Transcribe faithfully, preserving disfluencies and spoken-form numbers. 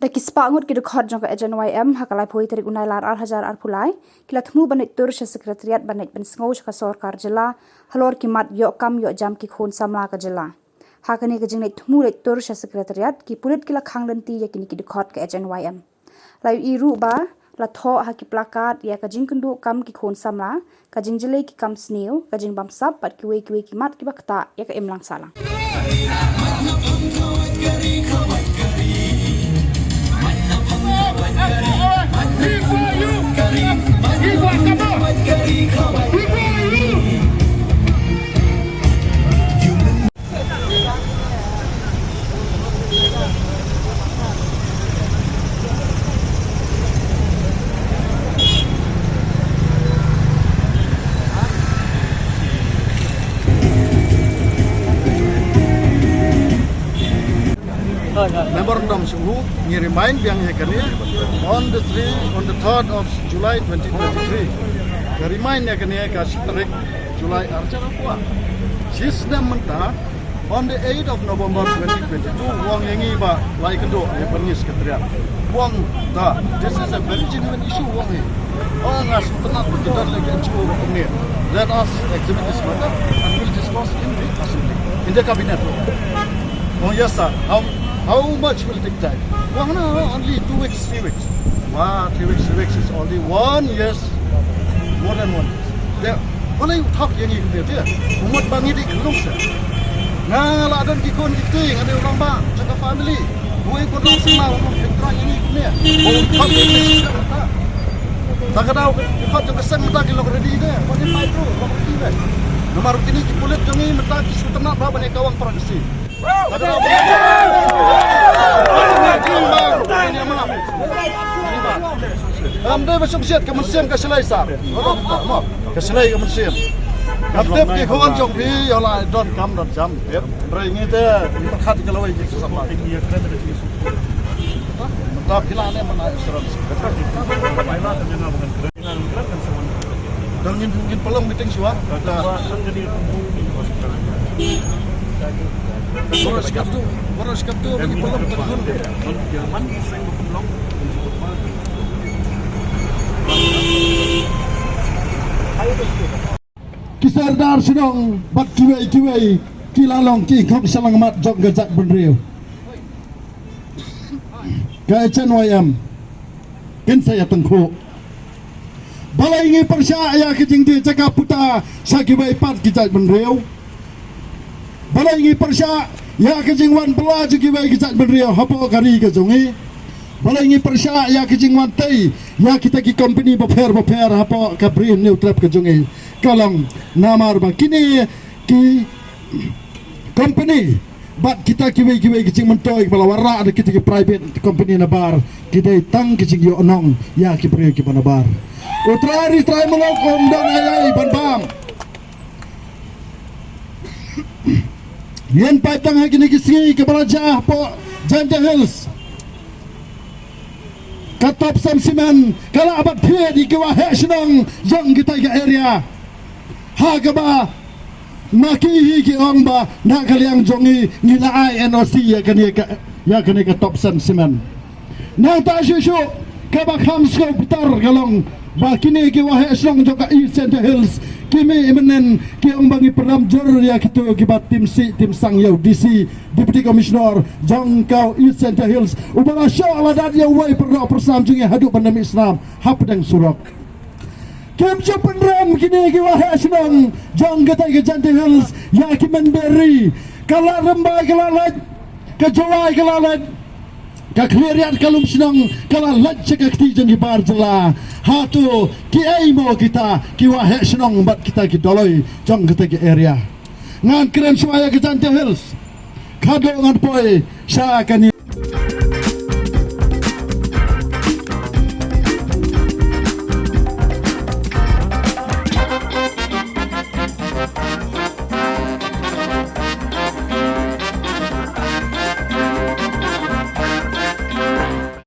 Ki spah ngut ki dkhot jong ka H N Y M ha ka laiphew tarik u Nailar ar hajar arphew lai ki la thmu ban leit tur sha Secretariat ban leit pynsngew sha ka sorkar jylla halor ki mat ïoh kam ïoh jam ki khun samla ka jylla. Ha kane ka jingleit thmu leit tur sha Secretariat, ki pulit ki la khang lynti ïa kine ki dkhot ka H N Y M. La ïohi ruh ba la thoh ha ki placard ïa ka jingkynduh kam ki khun samla, ka jingjyllei ki kam sniew, ka jingbamsap bad kiwei kiwei ki mat kiba ktah ïa ka imlang sahlang. Memorandum shu ngi remind biang ïa kane on the three, on the third of July twenty twenty-three. Ka remind ïa kane ka shi tarik July arhajar arphew. Shi snem mynta, on the eighth of November twenty twenty-two, u ong ïa ngi ba la ïakynduh ïa ka Secretariat. U ong da, this is a very genuine issue, u ong hi. Oh, nga sngewtynnat ba ki don la ki N G O ba kumne. Let us examine this matter and we'll discuss in the assembly, in the cabinet. Oh yes sir, how, how much will take time? U ong na, only two weeks, three weeks. Wah, three weeks, three weeks is only one year, more than one year. Te balei u thok ïa ngi kumne te? U mut ba ngi dei khunlung seh. Nga la don ki khun ki kti, nga dei u rangbah jong ka family. Uei u rangbah seh ma u mut pyntrang ïa ngi kumne? U thok ïa ngi seh mynta. Ta ka daw u thok jong ka seng mynta ki long ready te. Wat ïa pai tu, long ready te. Namar kine ki pulit jong ngi mynta ki sngewtynnat ba ban ïa kawang para ka seng. Ym dei ba suk siat ka mynsiem ka shlei sir. Ka shlei ka mynsiem. Ka tip ki khun jong phi ïa la don kam don jam. Hynrei ngi te ngi pyrkhat ka lawei ki sa ba. Ta phi la ne mana insurance. Dang ngin, ngin pynlong meeting shuwa. Baroh skhem tu, baroh skhem tu ngin pynlong meeting. Ki sordar shnong bad kiwei kiwei ki la long ki khong shyllangmat jong ka jaitbynriew. Ka H N Y M kin sa ïa tyngkhuh. Balei ngi pyrshah ïa ka jingdih jaka puta sha kiwei pat ki jaitbynriew? Balei ngi pyrshah ïa ka jingwan bylla jong kiwei ki jaitbynriew hapoh ka ri ka jong ngi? Balei ngi pyrshah ïa ka jingwan tei ïa kita ki company bapher bapher hapoh ka Bri Hynñiewtrep ka jong ngi? Ka long namar ba kine ki company bad kita kiwei kiwei ki jingmyntoi kiba la wanrah da kita ki private company nabar, ki dei tang ki jingïohnong ïa ki briew kiba nabar. U Trai Ri Trai Muluk um don ei ei ban bam. Ngin peit tang ha kine ki sngi kiba la jia hapoh Jaintia Hills. Ka Topsen Cement ka la bat thied ïa ki waheh shnong jong kita ka area. Ha kaba ma ki hi ki ong ba na ka liang jong ngi ngi la ai N O C ïa kane ka, ïa kane ka Topsen Cement. Nangta shuh shuh kaba kham sngewbitar ka long ba kine ki waheh shnong jong ka East Jaintia Hills ki mih mynnin ki ong ba ngi pynrem jur ïa kito kiba tim sih tim sang ïa u D C, Deputy Commissioner jong ka East Jaintia Hills, uba la shoh la dat ïa uwei u pyrdoh pyrsnam jong ngi haduh ban da mih snam hapdeng surok. Kim ju pynrem kine ki waheh shnong jong katei ka Jaintia Hills ïa ki mynder. Ka Lad Rymbai ka la leit, ka Jowai ka la leit, ka Khliehriat ka Lumshnong ka la leit sha ka kti jong ki bar jylla. Hato kiei mo kita ki waheh shnong bad kita ki dolloi jong katei ka area? Ngan kren shuwa ïa ka Jaintia Hills. Khadduh ngan poi sha kane